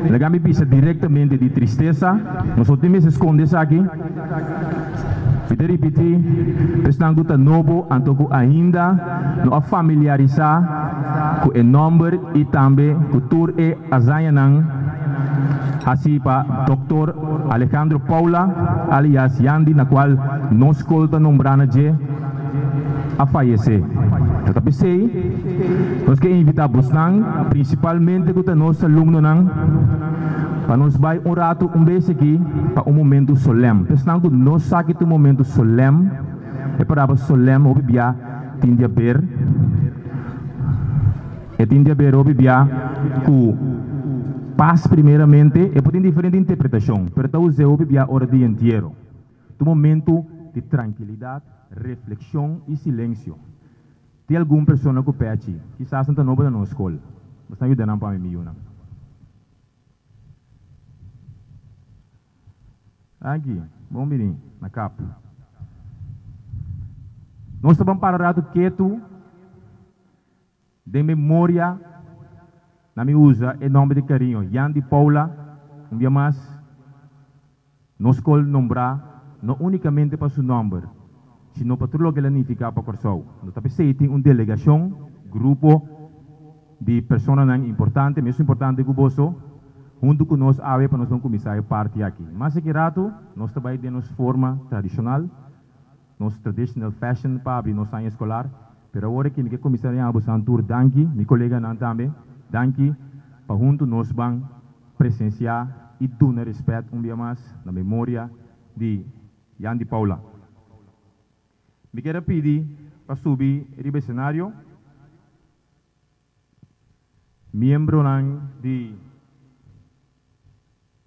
Laga mi bisa direktamente di tristesa, nos no tin mester skonde esaki. Mi ta ripití, pa esnan ku ta nobo anto ku ainda no a familiarisá ku e nòmber i tambe ku tur e hazañanan hasí pa Dòktor Alejandro Paula alias Yandi na kual nos skol ta nombrá na dje, a fayesé. No ta p'esei nos ke invitá bosnan, prinsipalmente ku ta nos alumnonan, pa nos bai un ratu un bes aki pa un momentu solèm. Pa esnan ku no sa ki ta un momentu solèm, e palabra solèm hopi bia tin di haber, e tin di haber hopi bia ku pas primeramente, e por tin diferente interpretashon, pero ta us'é hopi bia ora di entiero. Ta un momentu di trankilidat, reflekshon i silensio. Tin algun persona ku pechi, kisas nan ta nobo na nos skol. Nos ta yuda nan pa mi mi yunan. Danki, bon bini na kap. Nos ta ban para un ratu ketu den memoria na mi usa e nomber di cariño Yandy Paula un bia mas. Nos skol nombrá no únikamente pa su nòmber, sino pa tur loke el a nifiká pa Kòrsou. No ta p'esei tin un delegashon, grupo, di personanan importante, mesun importante ku boso, huntu ku nos awe pa nos bon kuminsá e parti aki. Mas aki ratu nos ta bai den nos forma tradishonal, nos traditional fashion pa abri nos aña eskolar, pero awor aki mi ke kuminsá yama bosonan tur danki, mi koleganan tambe, danki pa huntu nos ban presensiá i duna rèspèt un bia mas na memoria di Yandy Paula. Mi kier a pidi pa subi riba esenario miembronan di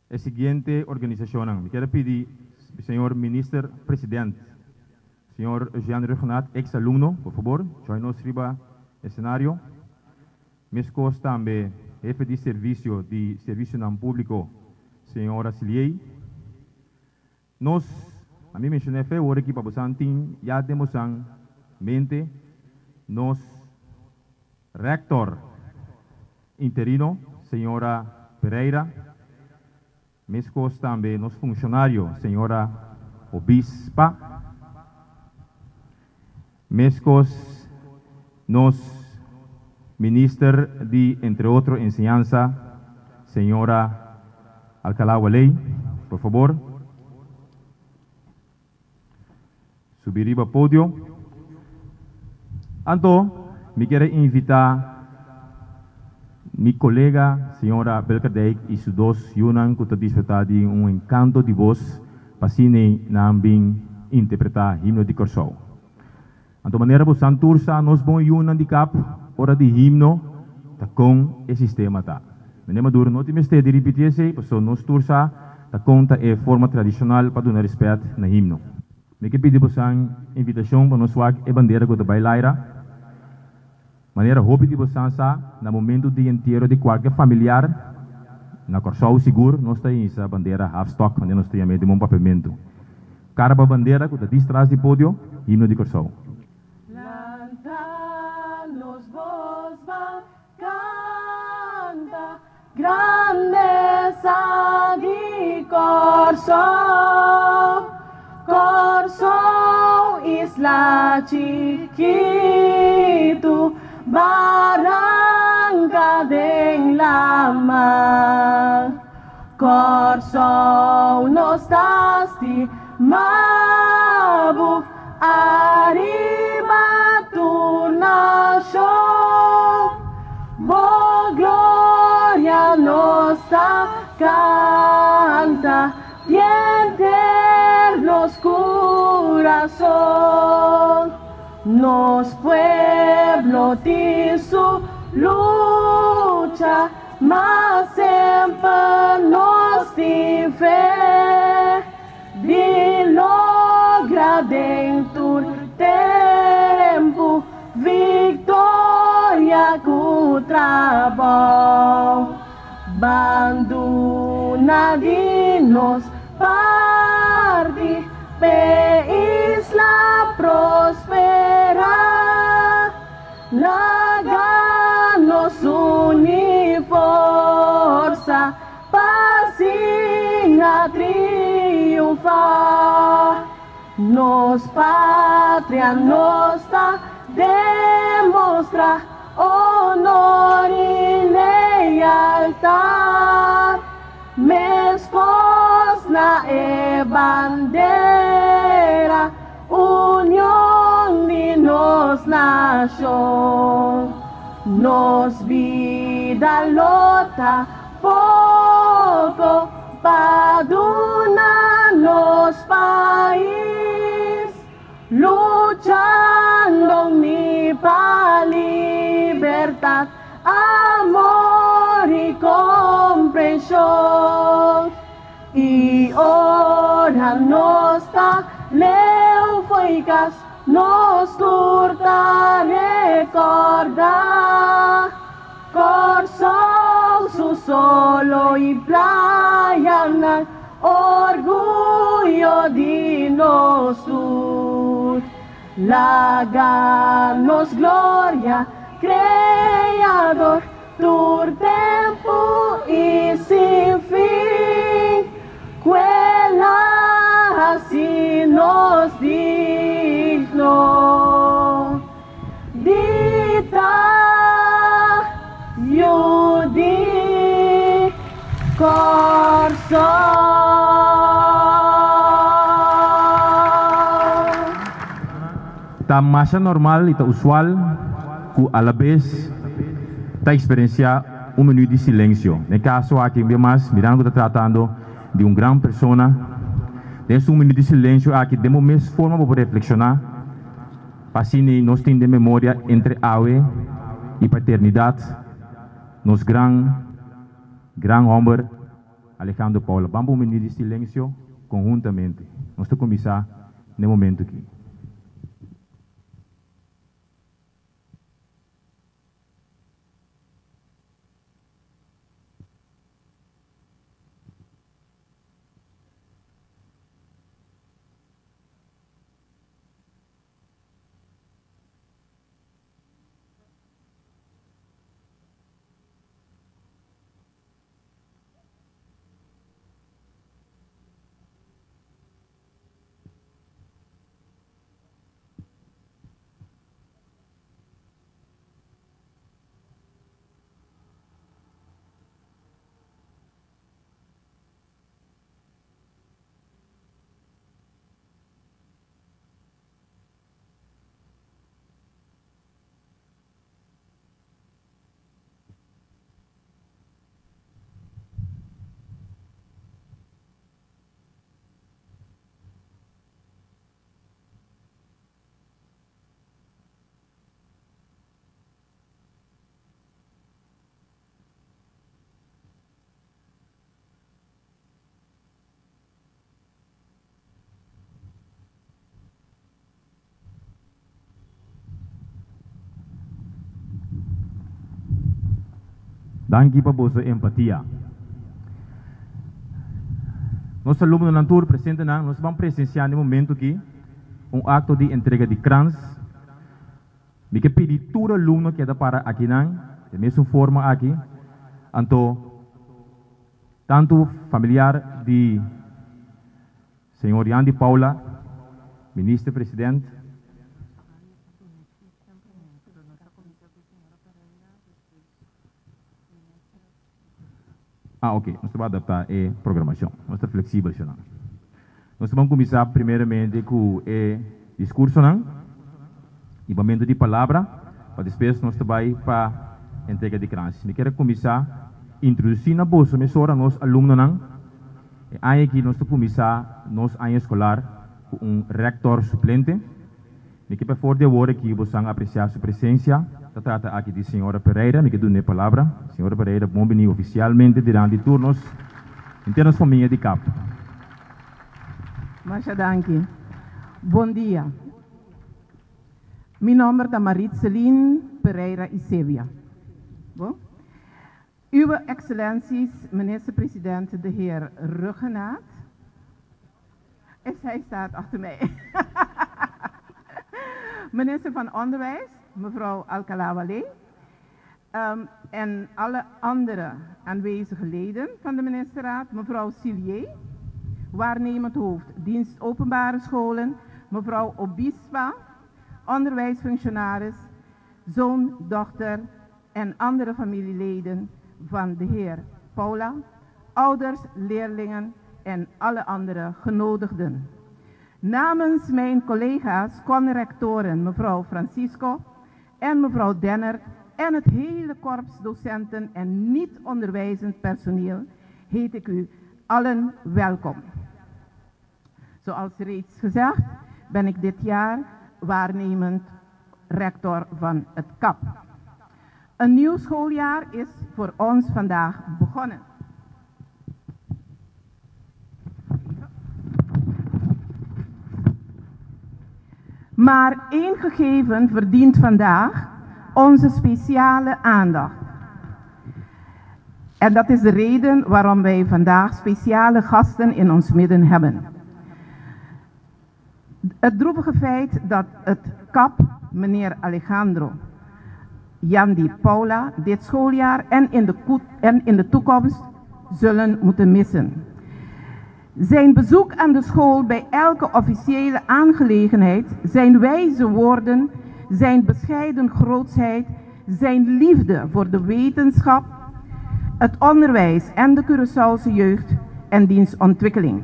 e siguiente organisashonnan. Mi kier a pidi señor Minister President, señor Jean Rhuggenaath, ex alumno, por fabor join nos riba esenario. Meskos tambe hefe di servisio di Servisionan Públiko, señora Siliey. Nos, a mi menshoné fe ora ki pa bosan tin ya den bosan mente, nos Rector interino, señora Pereira. Meskos tambe nos funshonario, señora Obispa. Meskos nos Minister di entre otro enseñansa, señora Alcalá Waley, por fabor subi riba podio. Anto mi kier a invita mi colega señora Belkerdijk y su dos yunan cu ta disfruta di un encanto di voz pa asina nan bin interpreta himno di Corsou. Anto manera bo san tur sa nos bon yunan di kap ora di himno ta kon e sistema ta. Meneer Maduro no tin mester di ripiti esey paso nos tur sa ta kon ta e forma tradishonal pa duna respet na himno. Mi ke pidi bosan invitashon pa nos wak e bandera ku ta bai laira. Manera hopi di bosan sa na momentu di entiero di kualke familiar na Kòrsou sigur nos ta hisa bandera half stock manera nos ta yam'é den bon papiamentu. Kara pa bandera ku ta dis tras di podio, himno di Kòrsou. Lanta nos bos ban kanta grandesa di Kòrsou, Kòrsou isla chikitu, baranka den laman. Kòrsou nos ta stima bo ariba tur nashon. Bo gloria nos ta kanta dienter nos kurason. Nos pueblo tin su lucha. Ma semper nos tin fe di logra den tur tempu victoria cu trabou. Banduna di nos parti p'e isla prospera. Laga nos uni forsa pa. siña triunfá. Nos patria nos ta demostrá honor i lealtat, meskos na e bandera, union di nos nashon. Nos bida lo ta poko pa duna nos pais, luchando mi pa libertat, amor i komprenshon. I ora nos ta leu fo'i kas, nos tur ta rekordá Kòrsou su solo i playanan, orguyo di nos tur. Laga nos gloria Kreador tur tempu i sin fin, ku el a hasi nos digno di ta yu di Kòrsou. Ta masha normal i ta usual ku alabes ta eksperensiá un minüt di silensio. Den e kaso aki un bia mas, mirando ku ta tratando di un gran persona, den esun minüt di silensio aki den bo mes forma bo por reflekshoná pa asina nos tin den memoria entre awe i pa eternidat nos gran, gran hòmber Alejandro Paula. Ban pa un minüt di silensio konhuntamente. Nos ta kuminsá n'e momentu aki. Danki pa boso empatia. Nos alumnonan tur presentenan, nos ban presensiá na e momento aki un akto di entrega di krans. Mi ke pidi tur alumno keda para akinan den mesun forma aki, anto tantu familiar di Señor Yandy Paula, Minister President. Ah, ok, nos ta bai adaptá e programacion. Nos ta flexibel, shonnan. Nos ta ban cuminsá primeramente cu e discursonan y bamento di palabra, pa despues nos ta bai pa entrega di krans. Mi kier a cuminsá introducí na boso mesora nos alumnonan. E aña aki nos ta cuminsá nos aña escolar cu un rector suplente. Mi ke pa for di awor aki bosan apreciá su presencia. Ta trata aki di señora Pereira. Mi ke duna e palabra. Señora Pereira, bon bini oficialmente dilanti tur nos, henter nos famia di cap. Masha danki. Bon dia. Mi nomber ta Maritzelin Pereira Isebia. Bon. Uwe Excellenties, Minister President de heer Rhuggenaath. Hij staat achter mij. Minister van Onderwijs, mevrouw Alcalá-Wallé. En alle andere aanwezige leden van de ministerraad, mevrouw Silier, waarnemend hoofd dienst openbare scholen, mevrouw Obispa, onderwijsfunctionaris, zoon, dochter en andere familieleden van de heer Paula, ouders, leerlingen en alle andere genodigden. Namens mijn collega's, conrectoren mevrouw Francisco en mevrouw Denner en het hele korps docenten en niet onderwijzend personeel heet ik u allen welkom. Zoals reeds gezegd ben ik dit jaar waarnemend rector van het KAP. Een nieuw schooljaar is voor ons vandaag begonnen. Maar één gegeven verdient vandaag onze speciale aandacht. En dat is de reden waarom wij vandaag speciale gasten in ons midden hebben. Het droevige feit dat het KAP, meneer Alejandro Yandi Paula, dit schooljaar en in de, en in de toekomst zullen moeten missen. Zijn bezoek aan de school bij elke officiële aangelegenheid, zijn wijze woorden, zijn bescheiden grootsheid, zijn liefde voor de wetenschap, het onderwijs en de Curaçaose jeugd en dienstontwikkeling.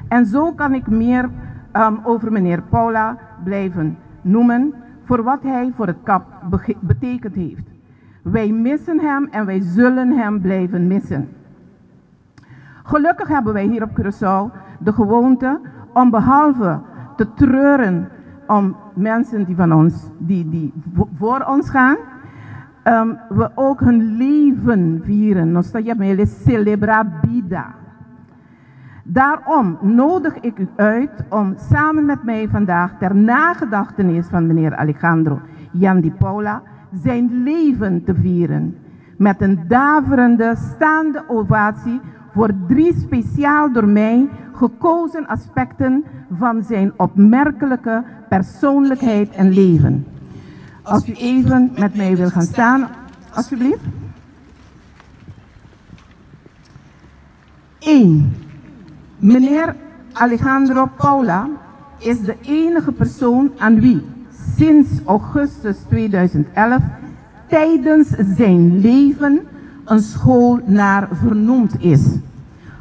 En zo kan ik meer over meneer Paula blijven noemen voor wat hij voor het KAP betekend heeft. Wij missen hem en wij zullen hem blijven missen. Gelukkig hebben wij hier op Curaçao de gewoonte om behalve te treuren om mensen die, van ons, die, die voor ons gaan, we ook hun leven vieren. Nos ta selebrá bida. Daarom nodig ik u uit om samen met mij vandaag ter nagedachtenis van meneer Alejandro Yandi Paula zijn leven te vieren. Met een daverende staande ovatie voor drie speciaal door mij gekozen aspecten van zijn opmerkelijke persoonlijkheid en leven. Als u even met mij wil gaan staan, alsjeblieft. 1. Meneer Alejandro Paula is de enige persoon aan wie sinds augustus 2011 tijdens zijn leven een school naar vernoemd is.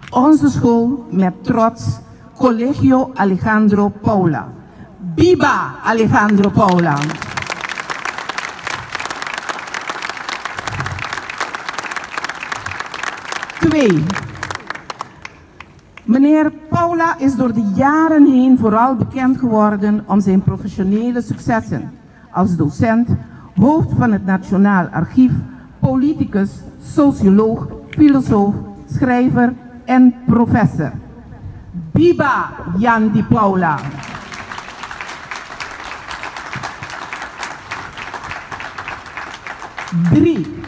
Onze school met trots Colegio Alejandro Paula. Biba Alejandro Paula. 2. Meneer Paula is door de jaren heen vooral bekend geworden om zijn professionele successen als docent, hoofd van het Nationaal Archief, politicus, socioloog, filosoof, schrijver en professor. Biba Yandi Paula. 3.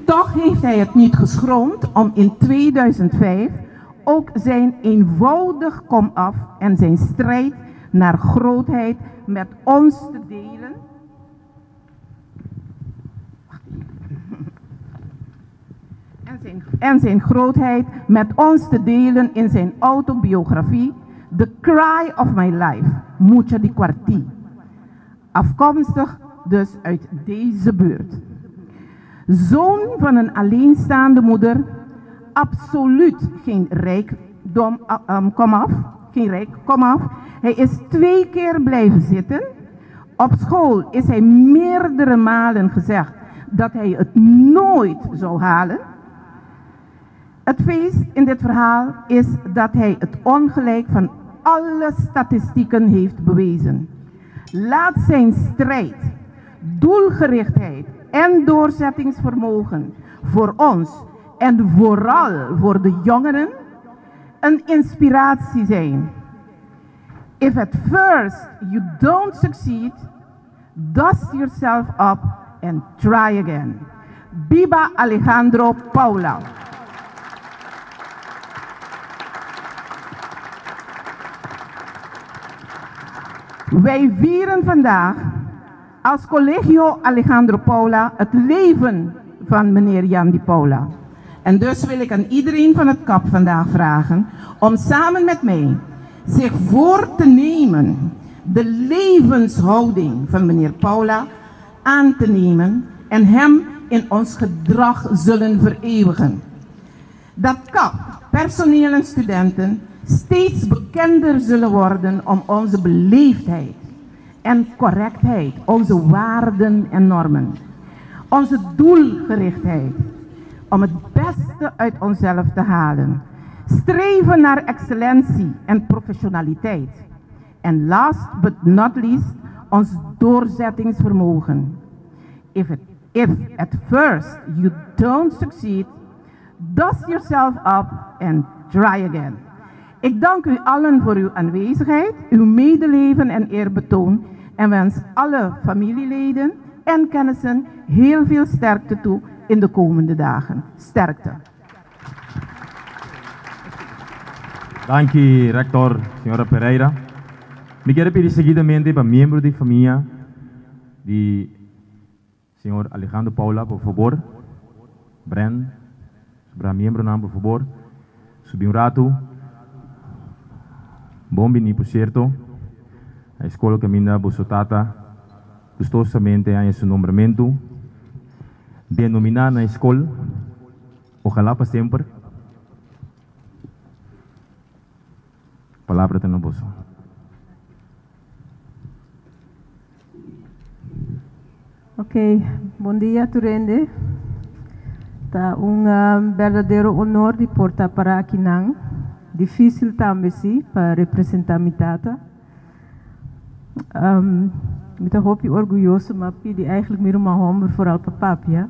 Toch heeft hij het niet geschroomd om in 2005 ook zijn eenvoudig komaf en zijn strijd naar grootheid met ons te delen. En zijn grootheid met ons te delen in zijn autobiografie The Cry of My Life, Mucha di Kwarti. Afkomstig dus uit deze buurt. Zoon van een alleenstaande moeder, absoluut geen rijkdom komaf, geen rijk komaf. Hij is 2 keer blijven zitten. Op school is hij meerdere malen gezegd dat hij het nooit zou halen. Het feest in dit verhaal is dat hij het ongelijk van alle statistieken heeft bewezen. Laat zijn strijd, doelgerichtheid en doorzettingsvermogen voor ons en vooral voor de jongeren een inspiratie zijn. If at first you don't succeed, dust yourself up and try again. Biba Alejandro Paula. Wij vieren vandaag als Colegio Alejandro Paula het leven van meneer Jan Di Paula. En dus wil ik aan iedereen van het KAP vandaag vragen om samen met mij zich voor te nemen de levenshouding van meneer Paula aan te nemen en hem in ons gedrag zullen vereeuwigen. Dat KAP, personeel en studenten steeds bekender zullen worden om onze beleefdheid en correctheid, onze waarden en normen, onze doelgerichtheid om het beste uit onszelf te halen, streven naar excellentie en professionaliteit en last but not least ons doorzettingsvermogen. If, it, if at first you don't succeed, dust yourself up and try again. Ik dank u allen voor uw aanwezigheid, uw medeleven en eerbetoon en wens alle familieleden en kennissen heel veel sterkte toe in de komende dagen. Sterkte. Danki, rector, señora Pereira. Mi ke pidi seguidamente pa miembro di famia di señor Alejandro Paula, por fabor. Bren, sobra miembronan, por fabor. Subi un ratu. Bon bini, por sierto. E skol kaminda boso tata gustosamente a haña su nombramentu. Denominá na skol, ojalá pa semper. Palabra ta na boso. Ok, bon dia tur hende. Ta un berdadero honor di por ta para akinan. Difícil tambe si pa representá mi tata. Um, mi ta hopi orguyoso, m'a pidi eigenlijk mi ruman hòmber vooral pa papia.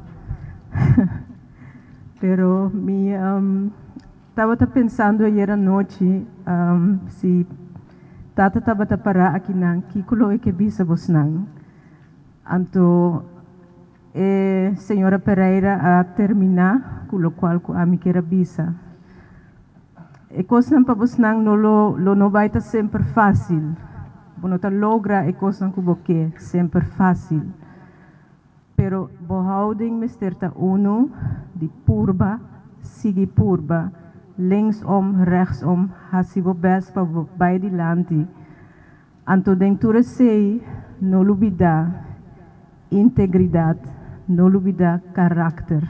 Pero mi um, tabata pensando ayera nochi um, si tata tabata pará akinan, kiko lo e ke bisa bosnan. Anto e señora Pereira a terminá ku lokual ku ami kier a bisa. E kosnan pa bosnan no lo lo no bai ta semper fásil. Bo no ta logra e kosnan ku bo ke semper fásil. Pero bo houding mester ta unu di purba, sigui purba, linksom, rechtsom, hasi bo bèst pa bo bai dilanti. Anto den tur esei no lubidá integridat, no lubidá karakter.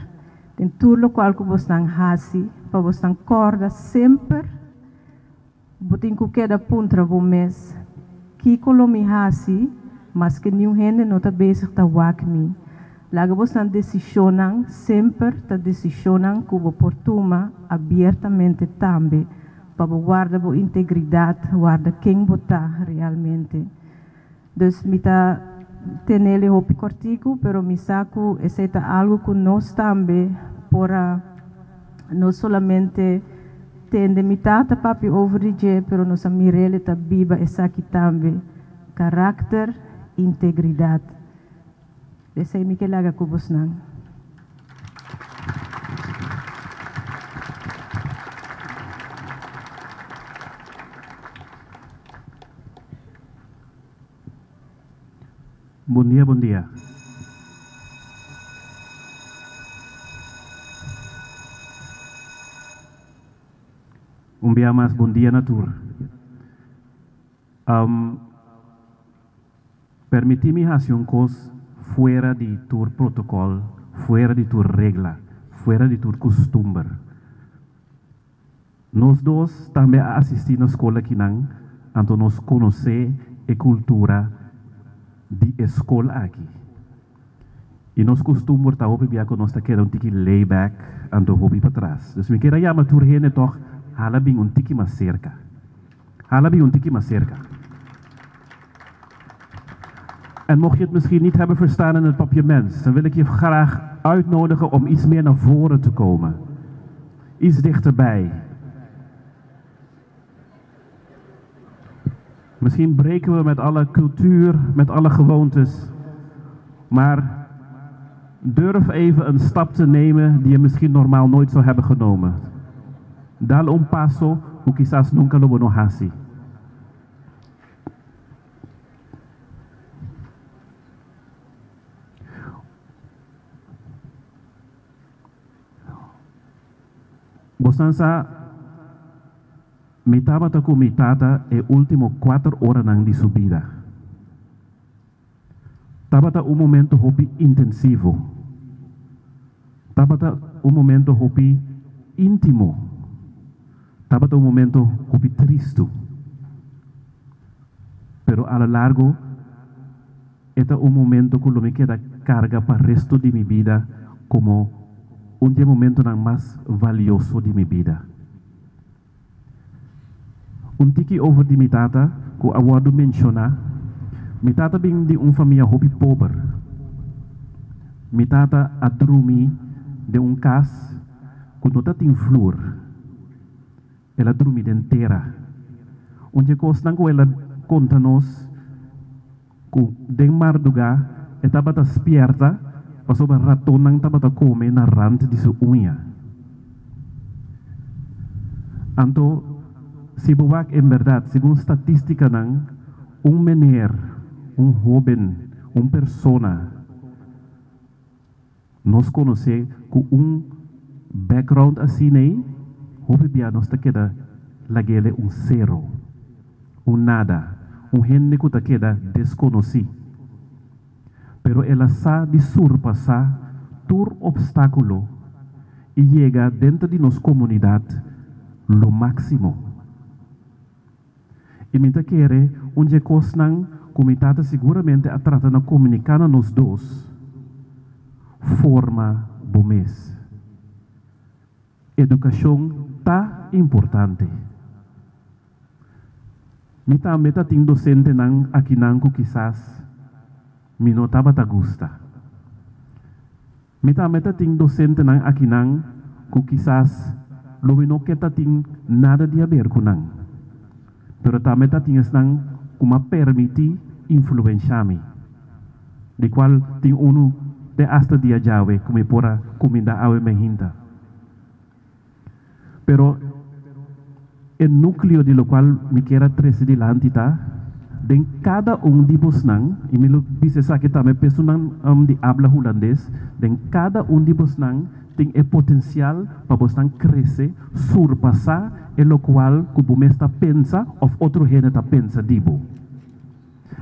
Den tur lokual ku bosnan hasi, pa bosnan kòrda semper bo tin ku keda puntra bo mes, Kiko lo mi hasi maske niun hende no ta bezig ta wak mi? Laga bosnan desishonnan semper ta desishonnan ku bo por tuma abiertamente tambe. Pa bo warda bo integridad, warda ken bo ta realmente. Dus mi ta tenele hopi cortico, pero mi sa cu esey ta algo cu nos tambe por a no solamente tende mi tata papia over di dje, pero nos a mirele ta biba esaki tambe, karakter, integridad. Esey mi ke laga cu bosnan. Bon dia, bon dia. Un bia mas bon dia na tur. Permití mi hasi un kos fuera di tur protokòl, fuera di tur regla, fuera di tur kustumber. Nos dos tambe a asistí na skol akinan, anto nos konosé e kultura di e skol aki. I nos kustumber ta hopi bia ku nos ta keda un tiki lay back, anto hopi patras. Dus mi kier a yama tur hende tòg hala bin un tiki mas serka. Hala bin un tiki mas serka. En mocht je het misschien niet hebben verstaan in het Papiaments, dan wil ik je graag uitnodigen om iets meer naar voren te komen. Iets dichterbij. Misschien breken we met alle cultuur, met alle gewoontes, maar durf even een stap te nemen die je misschien normaal nooit zou hebben genomen. Dal un paso ku kisas nunka lo bo no hasi. Bosnan sa, mi tabata ku mi tata e último kuater oranan di su bida. Tabata un momento hopi intensivo. Tabata un momento hopi íntimo. Tabata un momento hopi tristu. Pero a lo largo e ta un momento ku lo mi keda karga pa resto di mi bida komo un di e momentonan mas valioso di mi bida. Un tiki over di mi tata ku a wòrdu menshoná, Mi tata bin di un famia hopi pober. Mi tata a drumi den un kas ku no ta tin flur. El a drumi den tera. Un di e kosnan ku el a konta nos ku den mardugá e tabata spierta pasobra ratonnan tabata kome na rant di su uña. Anto, si bo wak en bèrdat, segun statistikanan, un meneer, un hóben, un persona, Nos konosé ku un background asin'ei, hopi bia nos ta keda lag'ele un sero, un nada, un hende ku ta keda deskonosí. Pero el a sa di surpasá tur opstákulo i yega denter di nos komunidat lo máksimo. I mi ta kere un dje kosnan ku mi tata siguramente a trata na komuniká na nos dos, Forma bo mes. Edukashon ta importante. Mi tambe ta tin dosentenan akinan ku kisas mi no tabata gusta. Mi tambe ta tin dosentenan akinan ku kisas lo mi no ke ta tin nada di haber ku nan, pero tambe ta tin esnan ku m'a permití influenshá mi, di kual tin unu te asta dia djawe ku mi por a kumindá awe mehinta. Pero e núkleo di lokual mi kier a trese dilanti ta, den kada un di bosnan, i mi lo bisa esaki tambe pa esunnan di abla hulandes, den kada un di bosnan tin e potensial pa bosnan krese, surpasá e lokual ku bo mes ta pensa òf otro hende ta pensa di bo.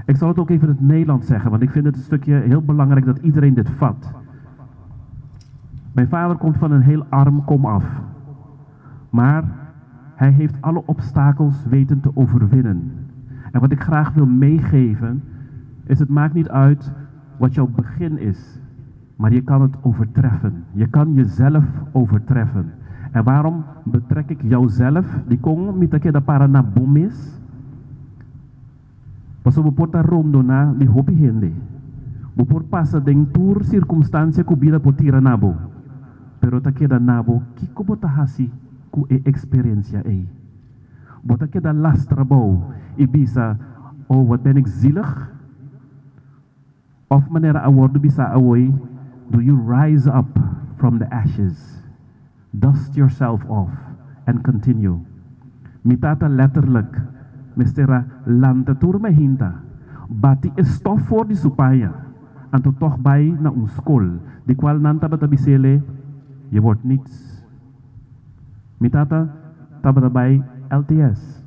Ik zal het ook even in het Nederlands zeggen, want ik vind het een stukje heel belangrijk dat iedereen dit vat. Mijn vader komt van een heel arm komaf. Maar hij heeft alle obstakels weten te overwinnen. En wat ik graag wil meegeven, is het maakt niet uit wat jouw begin is, maar je kan het overtreffen. Je kan jezelf overtreffen. En waarom betrek ik jouzelf? Dikon mi ta keda para na bo mes? Pasobra bo por ta rondoná di hopi hende. Bo por pasa den tur sirkumstansia ku bida por tira na bo, pero ta keda na bo kiko bo ta hasi ku e eksperensia ei. Bo ta keda lastra bou i bisa, Oh, wat ben ik zielig? Òf manera a wòrdu bisá awoi, Do you rise up from the ashes, dust yourself off and continue. Mi tata letterlijk mester a lanta tur mehinta, bati e stof for di su paña, anto tòg bai na un skol, di kual nan tabata bis'ele, Je wordt niets. Mi tata tabata bai LTS.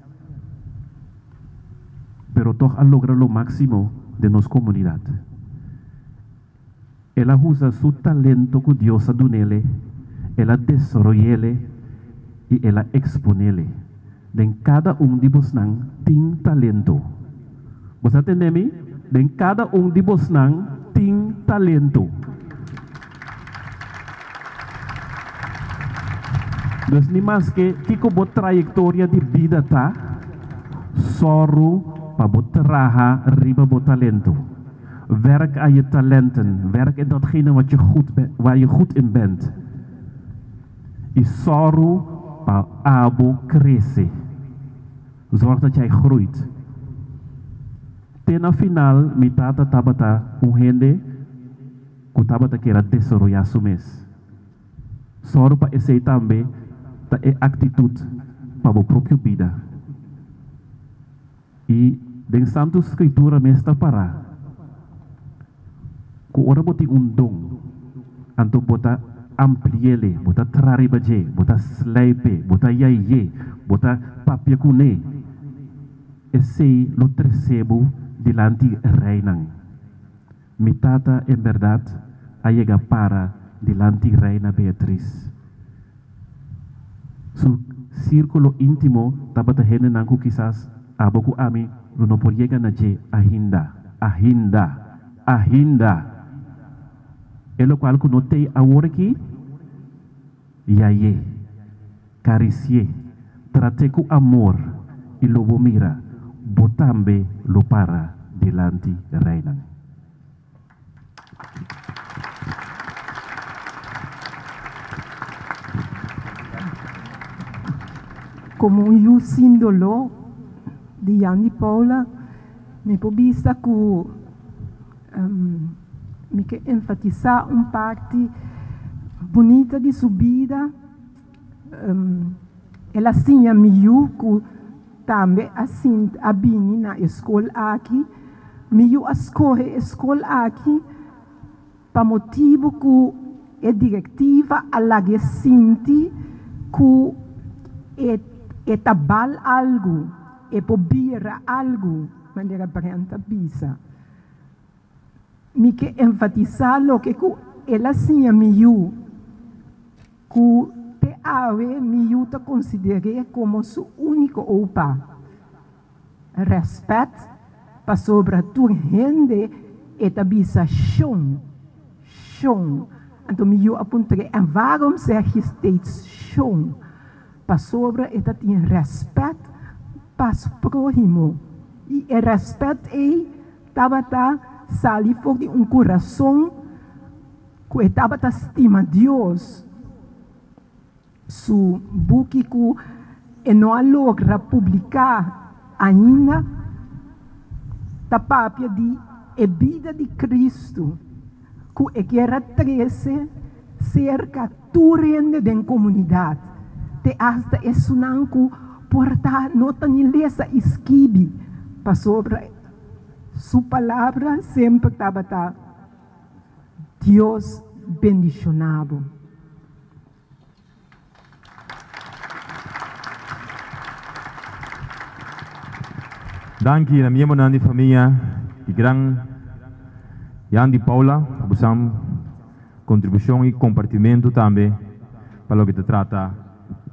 Pero tog a logra lo máximo den nos comunidad. El a usa su talento cu Dios a dunele, el a desaroyele y el a exponele. Den cada un di bosnan tin talento. Bos a tende mi? Den cada un di bosnan tin talento. Dus ni maske kiko bo trayektoria di bida ta, sòru pa bo traha riba bo talento. Werk aan je talenten, werk in datgene wat je goed waar je goed in bent. I sòru pa abo krese. Zorg dat jij groeit. Te na final mi tata tabata un hende ku tabata kier a desaroyá su mes. Sòru pa esei tambe ta e aktitut pa bo propio bida. I den Santu Skritura mes ta pará ku ora bo tin un don, anto bo ta. ampli'é, bo ta traha riba dje, bo ta slijp e, bo ta yay'é, bo ta papia kuné. Esei lo trese bo dilanti reinan. Mi tata en bèrdat a yega para dilanti Reina Beatriz. Su sírkulo íntimo tabata hendenan ku kisas abo ku ami lo no por yega na dje ahinda. Ahinda! Ahinda! E lokual ku no tei awor aki, yay'é, karisi'é, trat'é ku amor i lo bo mira, bo tambe lo para dilanti reinan. Komo un yu sin doló di Jan di Paula, mi por bisa ku mi ke enfatisá un parti bunita di su bida. El a siña mi yu ku tambe a sinti a bini na e skol aki. Mi yu a skohe e skol aki pa motibu ku e direktiva a lag'é sinti ku e e ta bal algu, e por bira algu, manera Brent ta bisa. Mi ke enfatisá loke ku el a siña mi yu, ku te awe mi yu ta konsider'é komo su úniko opa. Rèspèt pasobra tur hende e ta bisa shon, shon. Anto mi yu a puntr'é, En waarom zeg je steeds shon? Pasobra e ta tin rèspèt pa su próhimo. I e rèspèt ei tabata sali for di un kurason ku e tabata stima Dios. Su buki ku e no a logra publiká ainda ta papia di e bida di Kristu ku e kier a trese serka tur hende den komunidat, te asta esunnan ku por ta no ta ni lesa i skibi, pasobra su palabra semper tabata, Dios bendishoná bo. Danki na miembronan di famia di gran Jan di Paula pa bosan kontribushon i kompartimentu tambe pa loke ta trata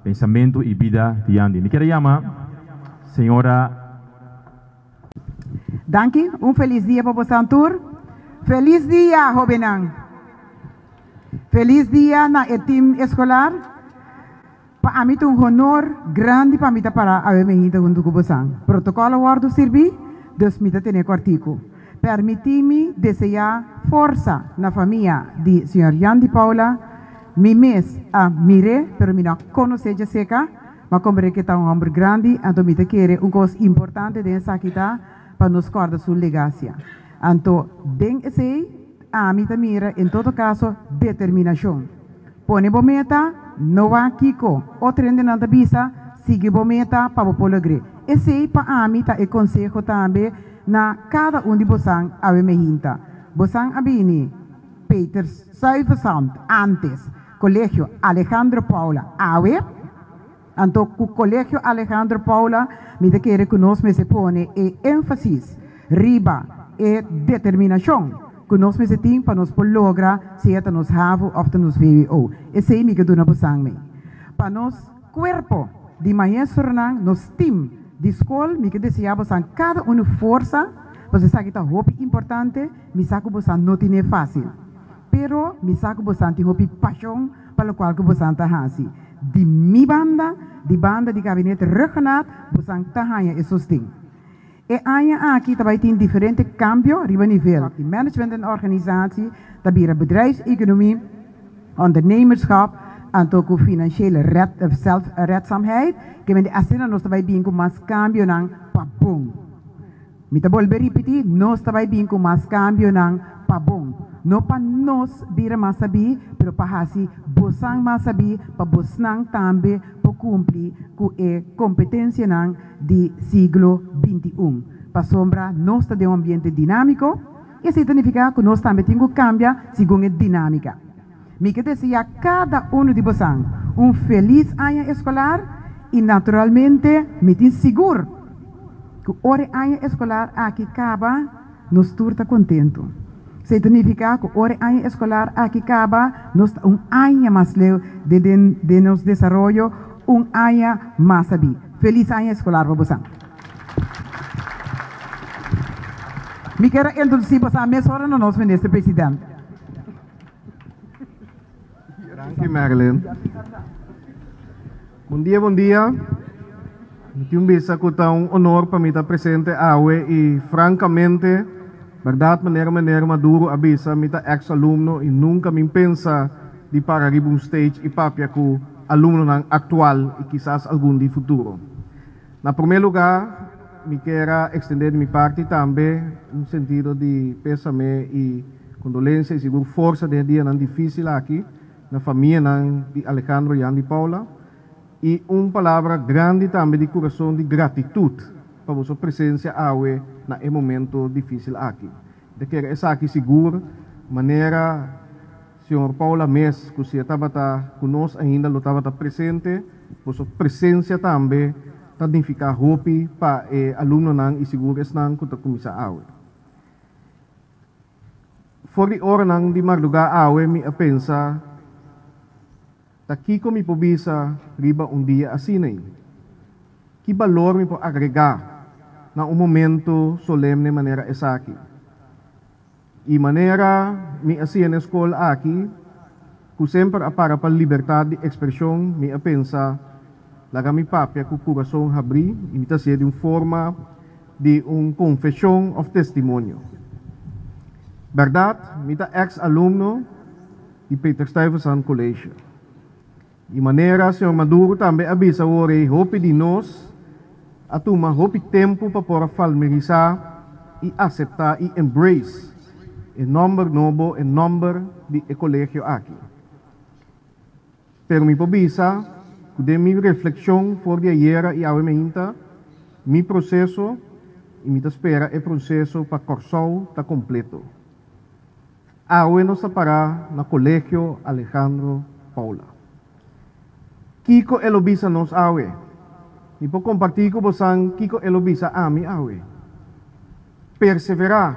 pensamentu i bida di Yandi. Mi kier a yama señora. Danki, un felis dia pa bosan tur. Felis dia, hobennan! Felis dia na e team eskolar. Pa ami ta un honor grandi pa mi ta para awe mehinta huntu ku bosan. Protokòl a wòrdu sirbí, dus mi ta tene kòrtiku. Pèrmití mi deseá forsa na famia di señor Jan di Paula. Mi mes a mir'é, pero mi no a konosé djaseka. Ma komprendé ku e ta un hòmber grandi, anto mi ta kere un kos importante den esaki ta pa nos kòrda su legasia. Anto den esei ami ta mira en todo kaso determinashon. Pone bo meta, no wak kiko otro hendenan ta bisa, sigui bo meta pa bo por logr'é. Esei pa ami ta e konseho tambe na kada un di bosan awe mehinta. Bosan a bini Peter Stuyvesant antes. Colegio Alejandro Paula awe. Anto cu Colegio Alejandro Paula mi ta kere cu nos mester pone e enfasis riba e determinacion cu nos mester tin pa nos por logra sea ta nos havo of ta nos vwo. Esey mi ke duna bosan mey. Pa nos cuerpo di maestronan, nos team di scol mi ke desea bosan cada uno forsa pasobra esaki ta hopi importante, mi sa cu bosan no tine facil. Pero mi sa ku bosan tin hopi pashon pa lokual ku bosan ta hasi. Di mi banda, di banda di Gabinete Rhuggenaath, bosan ta haña e sosten. E aña aki ta bai tin diferente kambio riba nivel di management en organisatie, ta bira bedrijfseconomie, ondernemerschap, anto ku financiële red, zelfredzaamheid. Ke mende asina nos ta bai bin ku mas kambionan pa bon. Mi ta bolbe ripití, nos ta bai bin ku mas kambionan pa bon. No pa nos bira mas sabí, pero pa hasi bosan mas sabí, pa bosnan tambe por kumpli ku e kompetensianan di siglo 21. Pasobra nos ta den un ambiente dinámiko, i esei ta nifiká ku nos tambe tin ku kambia segun e dinámika. Mi ke deseá kada unu di bosan un felis aña eskolar i naturalmente mi tin sigur ku ora e aña eskolar aki kaba nos tur ta kontentu. Esei ta nifiká ku ora e aña eskolar aki kaba nos ta un aña mas leu den den nos desaroyo, un aña mas sabí. Felis aña eskolar pa bosan. Mi kier a introdusí bosan mesora na nos Minister President. Danki Marilyn. Bon dia, bon dia. Mi tin un bisa ku ta un honor pa mi ta presente awe i frankamente, bèrdat manera meneer Maduro a bisa mi ta eks alumno i nunka mi pensa di para riba un stage i papia ku alumnonan aktual i kisas algun di futuro. Na promé lugá mi kier a ekstendé di mi parti tambe un sentido di pésame i kondolensia i sigur forsa den e dianan difísil aki na famianan di Alejandro Yandy Paula i un palabra grandi tambe di kurason di gratitut pa boso presensia awe na e momento difísil aki. Mi ta kere esaki sigur manera Señor Paula mes ku si e tabata ku nos ainda lo tabata presente, boso presensia tambe ta nifiká hopi pa e alumnonan i sigur esnan ku ta kuminsá awe. For di oranan di mardugá awe mi a pensa, Ta kiko mi por bisa riba un dia asin'ei? Ki balor mi por agregá na un momento solemne manera esaki? I manera mi a siña na e skol aki, ku semper a para pa libertat di ekspreshon, mi a pensa, Laga mi papia ku kurason habrí i mi ta hasié di un forma di un konfeshon òf testimonio. Bèrdat, mi ta eks alumno di Peter Stuyvesant College. Di manera señor Maduro tambe a bisa awor ei hopi di nos a tuma hopi tempu pa por a falmirisá i aseptá i embrace e nòmber nobo, e nòmber di e kolegio aki. Pero mi por bisa ku den mi reflekshon for di ayera i awe meinta, mi proseso i mi ta spera e proseso pa Kòrsou ta kompleto. Awe nos ta pará na Kolegio Alejandro Paula. Kiko e lo bisa nos awe? Mi por kompartí ku bosan kiko e lo bisa ami awe. Perseverá!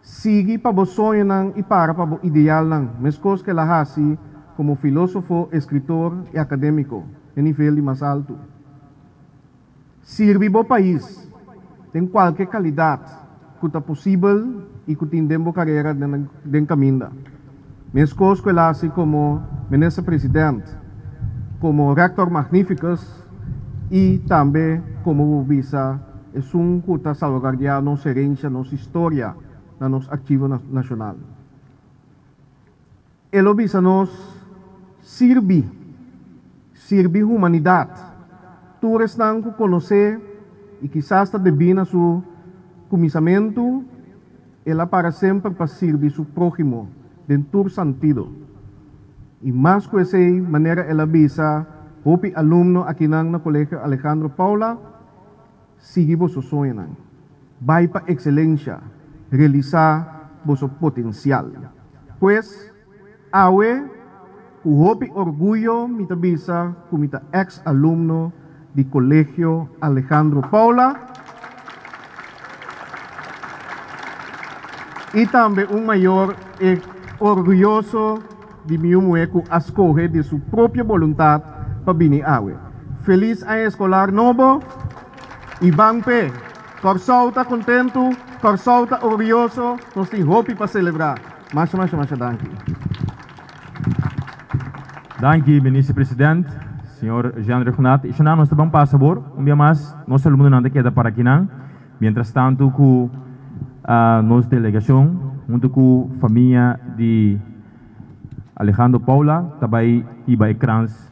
Sigui pa bo soñonan i para pa bo idealnan, meskos ku el a hasi komo filósofo, eskritor i akadémiko e nivel di mas altu. Sirbi bo pais den kualke kalidat ku ta posibel i ku tin den bo karera den kaminda. Meskos ku el hasi komo Minister President, komo Rector Magnificus i tambe komo bo bisa esun ku ta salvaguardiá nos herensia, nos historia na nos archivo nashonal. E lo bisa nos, Sirbi, sirbi humanidat. Tur esnan ku konosé i kisas ta debí na su kuminsamentu, el a para semper pa sirbi su próhimo den tur santido. I mas ku esei, manera el a bisa hopi alumno akinan na Kolegio Alejandro Paula, Sigui boso soñonan. Bai pa ekselensha, realisá boso potensial. Pues, awe, ku hopi orguyo mi ta bisa ku mi ta eks alumno di Kolegio Alejandro Paula i tambe un mayor e orguyoso di mi yu muhé ku a skohe di su propio boluntat pa bini awe. Felis aña eskolar nobo i ban p'e! Kòrsou ta kontentu, Kòrsou ta orguyoso, nos tin hopi pa selebrá. Masha masha masha danki. Danki Minister President, señor Jean Rhuggenaath. I shana nos ta ban pasa awor un bia mas nos alumnonan ta keda para akinan. Mientras tanto ku nos delegacion hunto ku famia di Alejandro Paula ta bai hiba e krans.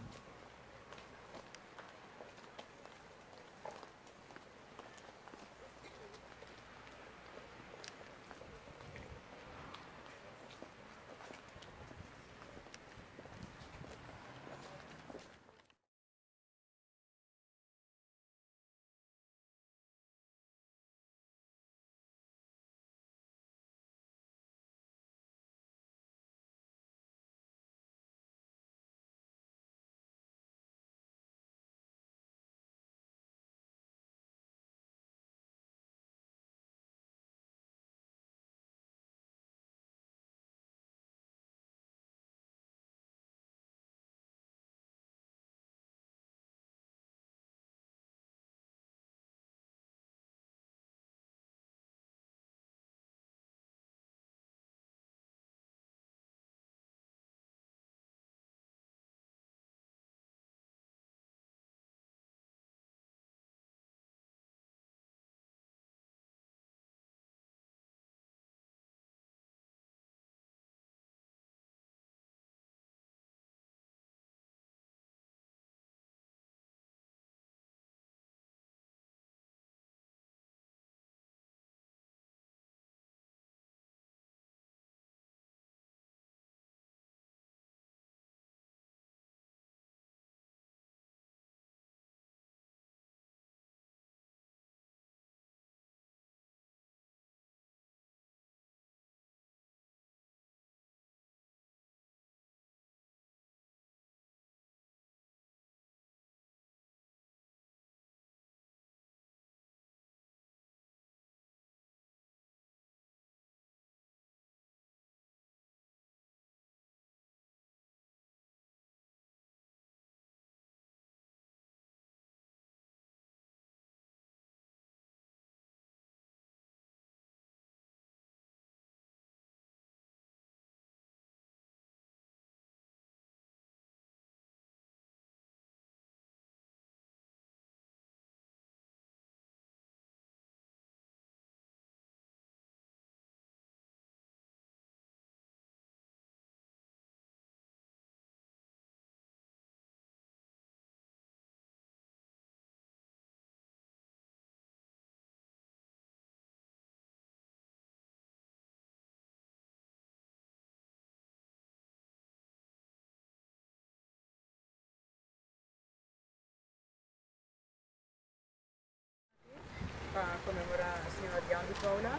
señor Yandi Paula.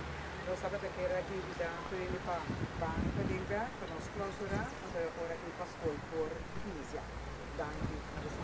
Nos tabata kier a invita tur hende pa ban paden bek pa nos clausura, anto e ora aki pa school por inicia. Danki na boso.